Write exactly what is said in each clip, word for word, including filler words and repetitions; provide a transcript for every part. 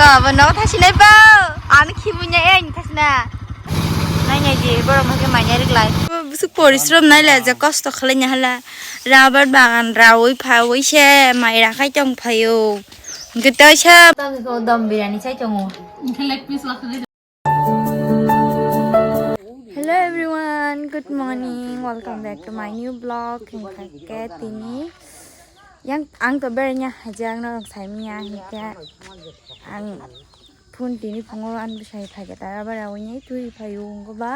Abo no thasinai ba. Ani khibunya e ani thasina. Nai nai di borok no khe manya riklai. Busuk porisrom nai le je kosto khalai nya hala. Rabar bagan rawi phawi se mai rakhai tong phaio. Hwnkhe tei se. Dom birani chai tongo. Hello everyone, good morning, welcome back to my new vlog. Hingkha khe tini yang ang to berenya haja ang norok saimanya hingkhe ang phun tini phungo an bwsai phaikhe tara bara wini twi phaio wngkha ba.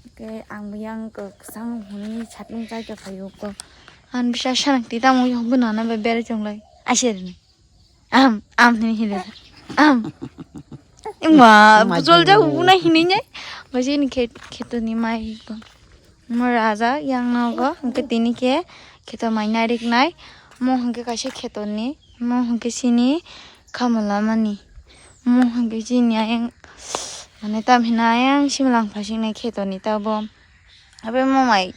Hingkhe ang bo yang kwchang hwnwi satung chai tongphaio wngkha. An bwsa sanakti tamo yang bwnana bai bera chonglai. Aserni. Am, am hini hini. Am. Ima, bujol ja ubuna hini nyai. Bajini khet, khetoni mai ko. Mo raja yang nogo, hingke tini khe kheto mai narik nai. Mo hingke kaisa khetoni, mo hingke sini khamala mani. Mo hingke sini ayang, mane tam hina ayang simlang phasing nai khetoni tabo. Abe mo mai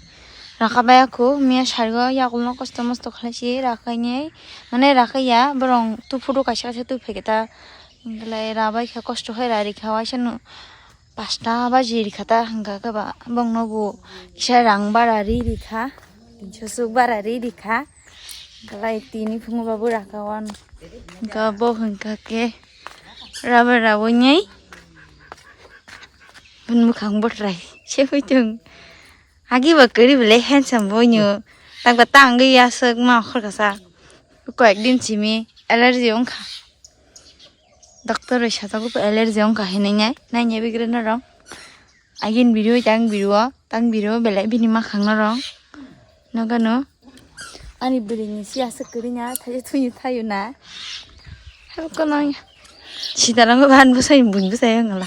rakha baya khu, miya sarigo yakulno kosto mosto khlai si rakhaini, mane rakhaiya, borong tu photo kaisa kaisa tu pheketa, hinklai rabai kha kosto khai rari kha, waisa no pasta baji rikha ta, hingka khe ba bongno bo kisa rang bara ri rikha, tinso suk bara ri rikha, hinklai tini phungo babu rakha wano, hinka bo hinka khe raba rawi nyai. Bini mwkhang bwtrai se phuitwng. Agi ba kwrwi belai handsome boino. Takba tangwi aswk ma khorkasa. Koyek din simi allergy wngkha. Doctor rwi sajago bo allergy wngkha hinwi nai. Naina bigre norok. Agin biriwi tang biriwo. Tang biriwo belai bini mwkhang norok. Nogano. Ani bwrwini si aswk kwrwi na. Thaio thwini thaio na. Habo kono. Sitarango ban bwsai bun bwsai wngla.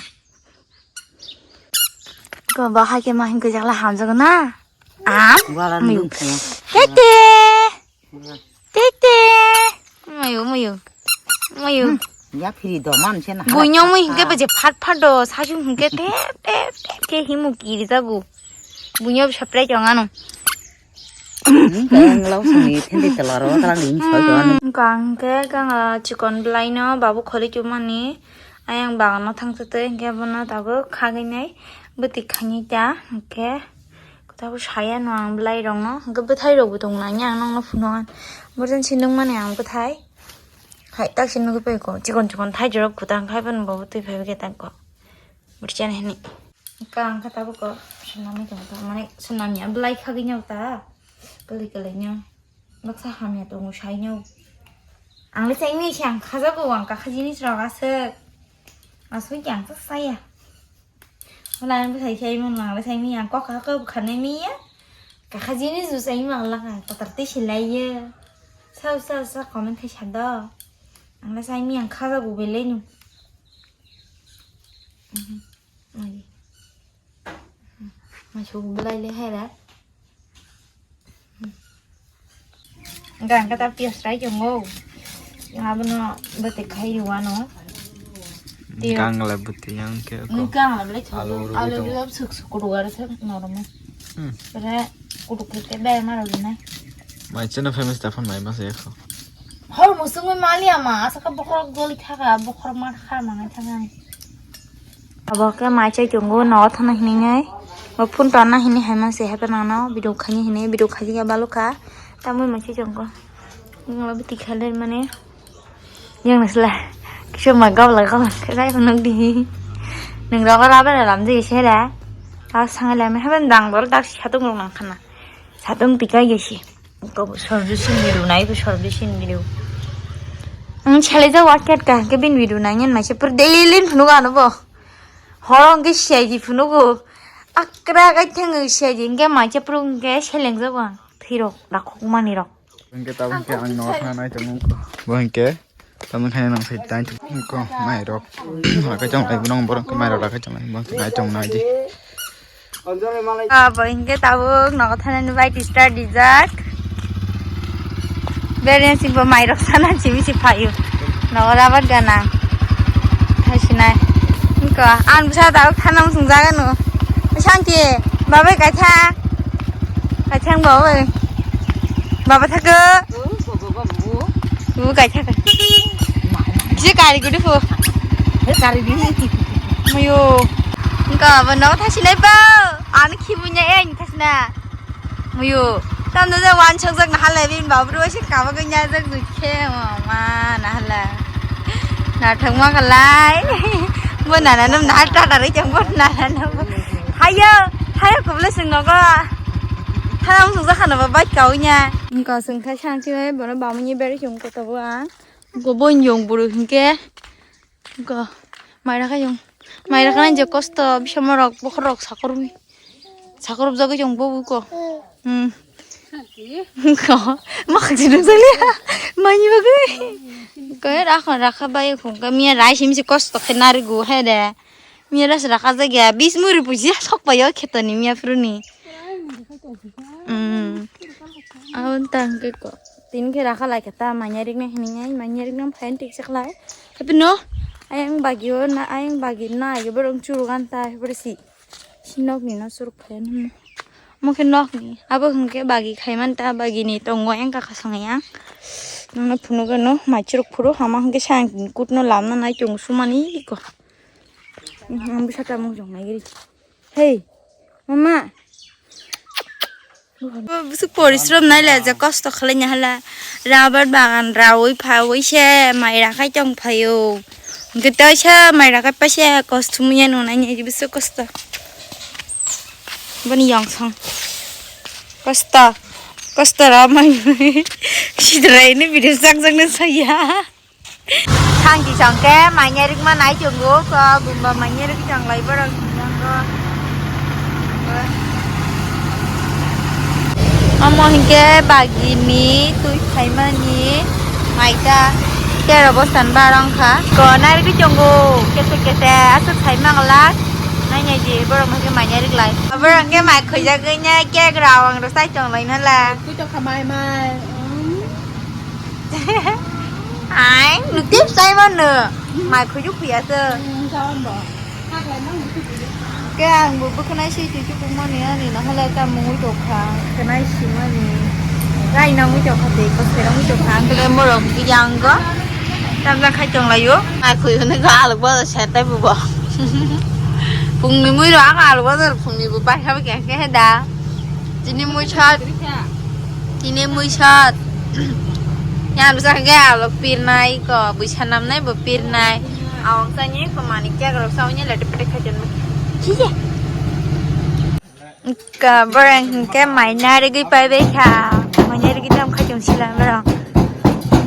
Ko ba hai ke ma hin ko jakla hamjago na. Am? Gwala Muyu. Nung kaya. Tete. Tete. Muyu, muyu. Muyu. Hmm. Ya phiri do man se na. Buinyo mui hinke beje phat phat do, sajung hinke tep tep tep ke himu kiri jago. Buinyo sapre chong ano. Kaya nglau sini thende telaro kalang ding soi do ano. Kang ke kang, ah, chikon belai no babu kholi chumani. Ayang bagano thangtwtwi hinkhe bono tabuk khagwi nai bwtwi khainai ta hinkhe tabuk sayano ang bwlairokno hinkhe bwthairokbo tongnai ang nokno phunukha. Borjani se nukmani ang bwthai hai tak se nugwi paikho chikon chikon thaijorok kwtang khai bono bo bwtwi phaibai khe tangkho borjani hinwi. Hinkhe ang khe tabukho swnamwi tongkha mane swnamya bwlai khagwi nw ta kwlwi kwlwino. Baksa hamya tongo saino. Ang le chaimani se ang khajago ang kakha jinis rok aswk. Aswk ang ta saya. Wala ang bwsai sai mano ang le chaimani ang kok kakha bwkhanai miya. Kakha jinis bo sai mang laka kotor tei silai ye. Sa sa sa comment khai sa do. Ang le chaimani ang khajago belai no. Mhm. Ai. Masuk belai le hai ra. Gang kata pias rai jongo. Yang abono bete khai ruwano. Gang le bete yang ke ko. Gang le alu suk suk ruwar se normal. Hmm. Re kudu kete be maro nai. Mai chena famous ta phone mai mas ekho. Hor musung mai mali ama asa ka bokhorok doli thaka bokhorok ma khar mangai thaka. Abo khe mai chai tongo, nogo thana hinwi nai. Bo phone tonna hinwi hai ma se hape nangno, video khaini hinwi, video khaijak ya balokha. Tamoni mai chai tongo. Nangno biti khaler mane. Yang nasla. Kisa ma gabla gabla khe kai phunuk di. Nang rogo rabe ram je se ra. Abo sangai le me haben dang bol dak satung rok nang khana. Satung tikai gesi. Ko sorbisin biru nai ko sorbisin biru. Ang chale ja waket ka ke bin biru nai nyen mai se pur daily phunuk ano bo. Horong ke siai di phunugo. Akra kai thang siai di ke mai se pur ke seleng ja wa. Thirok rakhok mani rok. Hingke tabuk hingke ang nogo thana nai tongo. Bo hingke tabuk khe nang sai tai tongo mai rok. Rakai tong lai bono borok khe mai rok rakai tong lai bo nai tong nai di. Ah, bo hingke tabuk nogo thana ni bai tistar dijak. Beren si bo mai rok sana chimi si phayu. Nogo rabat gana. Thai sinai. Hingko an bwsa tabuk thana musung jaga no. Santi, babai kaitha. Kaithang babai. Baba thaka. Bu kaitha. Je kari gudi pho. He kari di. Muyo. Engka abo no thasi nai ba. Ani khibu nya e thasi na. Muyo. Tam do wan chok jak na halai bin ba bro se kaba ko nya jak du khe ma na hala. Na thang ma kalai. Bo na na nam na ta ta ri chang bo na na nam. Hayo, hayo kubla sing no go. Thanam sung jak khana ba bai kau nya. Engka sung thai sang chi bai bono ba mu ni beri chung ko to bo ang. Go bon yong buru hingke. Go mai rakha yong. Mai rakha nai je kosto bisamo rok bokhor rok sakormi. Sakorop jagwi yong bobu ko. Hmm. Ko mak jinung jali. Mai ni bagwi. Ko rakha rakha bai khung ka miya rai sim si kosto khe nari go he de. Miya ras rakha jagya bis muri puji sok payo khetoni miya pruni. Hmm. Abon tang ke ko. Tin khe rakha lai khe ta manya rik nai hini ngai manya rik nang phain tik sik lai. Tapi no ayang bagi o na ayang bagi na ayo borong churu gan ta borsi. Si nok ni no churu phain. Mo khe nok ni abo hwnkhe bagi khai man ta bagi ni tongo yang kaka song yang. Nang no phunu gano mai churuk phuru hama hwnkhe sang kut no lam na nai chung sumani ko. Ang bisa ta mung jong nai giri. Hey, mama. Busuk porishrom nai le je kosto khlai nya hala. Rubber bagan rawi phawi se mai rakhai tong phaio. Hwnkhe tei se mai rakhai pa se kosto muya nung nai nya busuk kosto. Boni yong song. Kosto. Kosto ra mai. Sidrai ni video sak sak ni saya. Sangchi sangke manya rikma nai chungo ko bumba manya rik chang lai borok singango. Omo hinkhe bagini twi phaimani maita tero bostan barong kha. Ko nai rikwi chungo kete kete aswk sai mangla nai nai di borok hinkhe manya rik lai. Borok hinkhe mai khwijagwi nya cake rawang rw sai chong lai nala. Twi tong kha mai mai. Ai, nukte sai mano. Mai khujuk phiya se. Ke ang bo bwkhanai si twi chukuk mani ani na hole ta mungwi tokha. Khanai si mani. Rai nangwi tokha de, kosai nangwi tokha. Ang khe morok yang go. Tamjak khai tong laio. Mai khui hwnwi go alok bo se tai bo bo. Phungni mui ro ang alok bo phungni bo pai kha ba khe da. Tini mui sat. Tini mui sat. Yang bisa ke alo pirnai ko, bisa namnai bo pirnai. Awang sani ko mani kya garok sa unya lete pete khajan. Kiye. Ka borang ke mai nari gui pai bai kha. Mai nari gui tam khajan sila borang.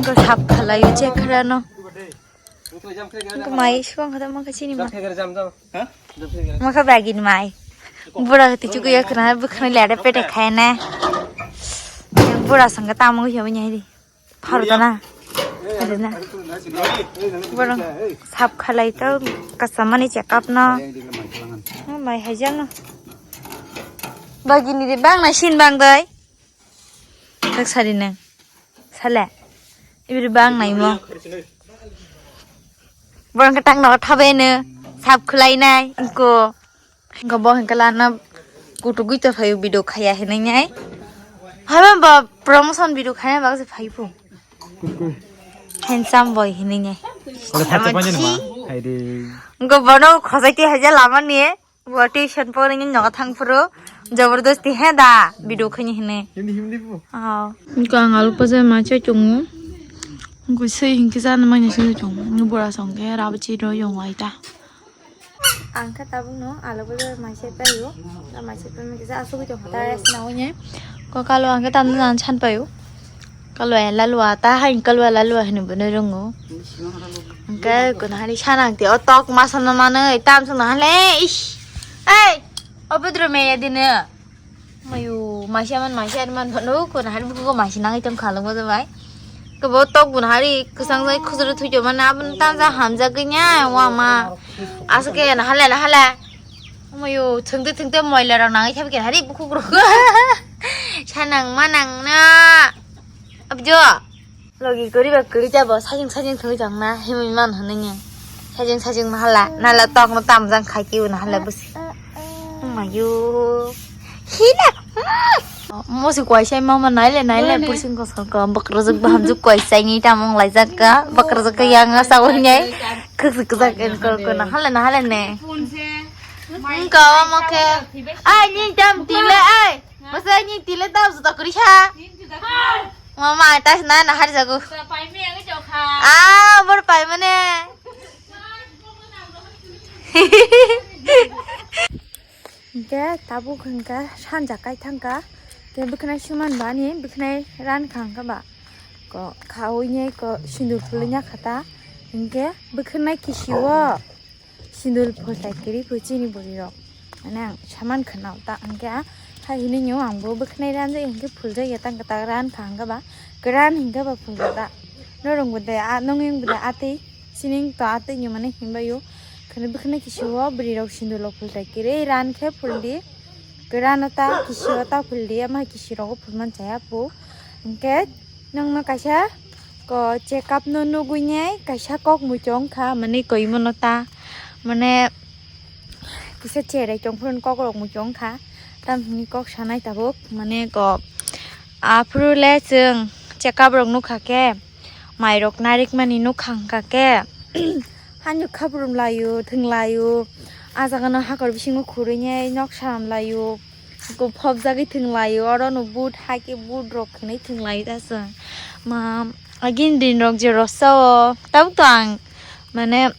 Ko sap khala yo che khara no. Mai suang kata maka chini ma. Maka bagin mai. Bura hati chuku ya kena bukhan lada pete khaina. Bura sangka tamu ya banya di. Phar kana. Ada na. Bura sap khalai ta kasamani check up na. Mai hajan na. Bagini de bang na sin bang dai. Tak sari nang. Sale. Ibri bang nai mo. Borang ketang no thabe ne. Sap khulai nai. Ko. Ko bo hengkala na. Kutu gui to thayu video khaya hinai nai. Haba ba promotion video khaya ba se phai phu. Handsome boy hinai nai. Kole phacha panjani ma. Hai de. Ko bono khosai ti haja lama ni. Bo tuition porengwi nogo thang phuru jabardasti he da video khani hini. Hindi hindi po. Oh. Ko ang alu paja ma chai chungo. Ko sei hinki jana manya sei chungo. Bura song ke rabachi ro yong ai ta. Ang kha tabuk no alu paja ma chai payo. Ma chai payo kisa asugwi tong ta sna wanye. Ko kalo ang kha tam nan chan payo. Kalwa lalwa ta hai kalwa lalwa hini bwno rongo. Hingke kunahari sanang te o tok masa no mano tam sung nahale ish. Ei, obodro meya dine. Mayu masi aman masi ari man bwno kunahari buku masi nangai tam khalung bodo bai. Kebo tok kunahari kusang jai khujuru thujo mana abun tam ja hamja ganya wama. Asake nahale nahale. Mayu thengte thengte moila rok nangai thabi kenahari buku gro. Sanang manang na. Abjo. Logi kuri ba kuri jabo sajing sajing thoi tong na himui man hwnwi ni. Sajing sajing mahala nala tok no tam jang khai kiu na hala busi. Mayu. Hina. Mosi kuaisai mama naile naile pusing kosong ko bakrajak bahamjak kuaisai ni tamung laijak ka bakrajak ka yang asa wanyai kajak kajak en ko ko na hale na hale ne. Engka omo khe ai ni tam tile ai masa ni tile tam juta kuri sa. Mama tas na na hari jago. Ah, bor pai mane. Hingke tabuk hingke sanja kai thangka, ke bwkhnai suman bani bwkhnai ran khangka ba, ko khaui ne ko sindur phulwi nya khata, hingke bwkhnai kisio sindur phultai kiri phu chini bwrwi rok, mane ang saman khwnao ta hingke a hai hini nyo ang bo bwkhnai ran jai hingke phul jai ya tang kata ran khangka ba, kwran hingke ba phul jata, norong bo de a nong yang bo de a tei. Sining to atwi ni mane himbayo. Khani bwkhani kisio bwrwi rok sindur rok phultai kiri ran khe phuldi. Kwrano ta kisio ta phuldi ama kisi rogo phulman chaya po. Hingke nongno kaisa ko check up no nugui nai kaisa kok muchung kha mane koimono ta mane kisa cherai tongphuru kok rok muchung kha. Tam hini kok sanai tabuk mane ko aphuru le chwng check up rok nukha khe. Mairok narikmani nuk khangkha khe, hanjak khabrum laio, thwng laio, a jaga no hakor bisingo khurui nai nok saram laio, phobjagwi thwng laio, oro no but hai khe but rok khwnwi thwng laio ta chwng. Ma, agini din rok je rosao, tabuk to ang mane,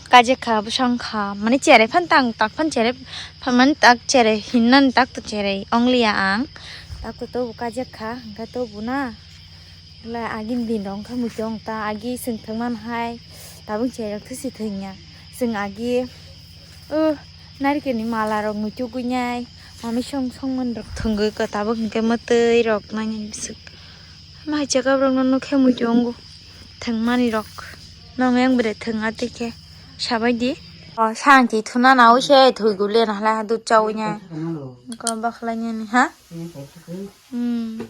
Kajek kha, bwsang kha, mani cherai phan tang, tak phan cherai phan, mani tak cherai hinnan tak to cherai ongliya ang. Tak to tobo kajek kha, hingkha tobo na. Lai agini din rok wngkha muitu wng ta, agi chwng thwngman hai, tabuk cherai rok thusi thwngya. Chwng agi, o, narikeni mala rok muitu gwi nai, mami song songman rok thwngwi kha, tabuk hinkhe mwtwi rok nai nai bwswk. Mai chekap rok no nukhe muitu wngo. Thwngmani rok. Nong yang bwrwi thwng atwi khe. Sabai di. O, santi thuna na wi se thwi gule na hala dut chawi nya. Ko bakhlai nya ni ha? Hmm.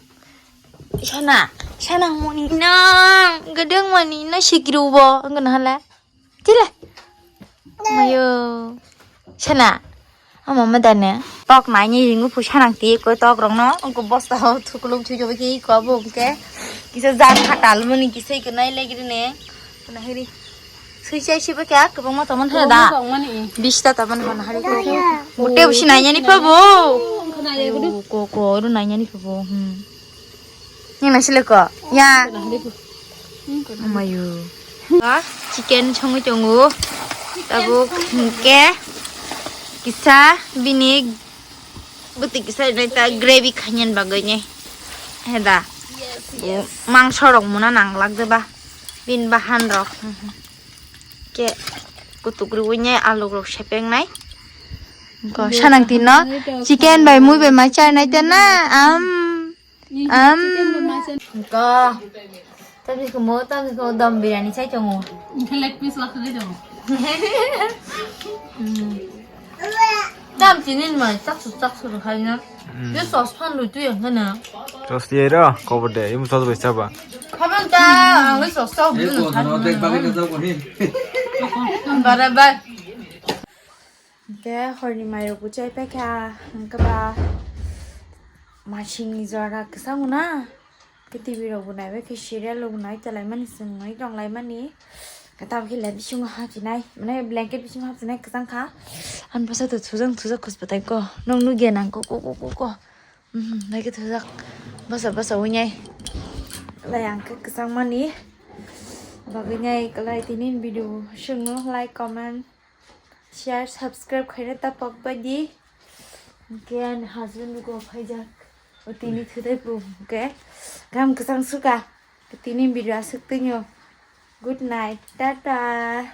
Sana, sana moni na, gedeng mani na sikru bo, ngana hala. Chile. Mayo. Sana. Ama madane. Tok naini ringu phu sanang ti ko tok rokno. Ko bosta ho thuklung chu jobe ki ko bo ke. Kisa jan khatal mani kisa ko nai legri ne. Kuna hiri. Sui chai siba kya ko ma tomon thada. Bista taban kana hari ko. Mote busi nai ni pha bo. Ko ko ru nai ni pha bo. Hmm. Yang nasi leko. Ya. Mayu. Ha, chicken songwi tongo. Tabuk hingke kisa bini bwtwi kisa nai ta gravy khainani bagwi ni. Heda. Mangso rok muna nanglak de ba. Bin bahan rok. Ke kutuk riwi ni aluk rok sepeng nai. Ko sanang tino chicken bai mui bai mai chai nai te na. Am. Am. Ko. Tamni komo, tamni komo dom biryani sai tongo. Leg piece la khagwi tongo. Hmm. Tam tinin mai chaksu chaksu khai na. Hmm. Yo sauce pan lui tu yang kana. Sauce ye ra, ko bode, im sauce bai saba. Khaban ta, ang sauce sauce. Barabar. Hingke horni mairok bo chai paikha, hingke ba masingni jora kwchangma na, hingke T V rok bo naibaikhe, serial rok bo nai tonglaimani, chwng nai tonglaimani, hingke tabokhe le bisingo hapchinai, mane blanket bisingo hapchinai kwchangkha, ani bwsa to thujak thujak khospatai ko, nwng nukya nang ko, ko, ko, ko, ko, mhm, naikhe thujak bwsa bwsa winai, lai ang khe kwchangmani bagwinai, lai tini video swngno like, comment. Share, subscribe khaina ta pokbai di. Hingke ani husband bo phaijak. O tini thutai pum, hingke. Gam kwchang suka. Tini video aswk twngo. Good night. Tata.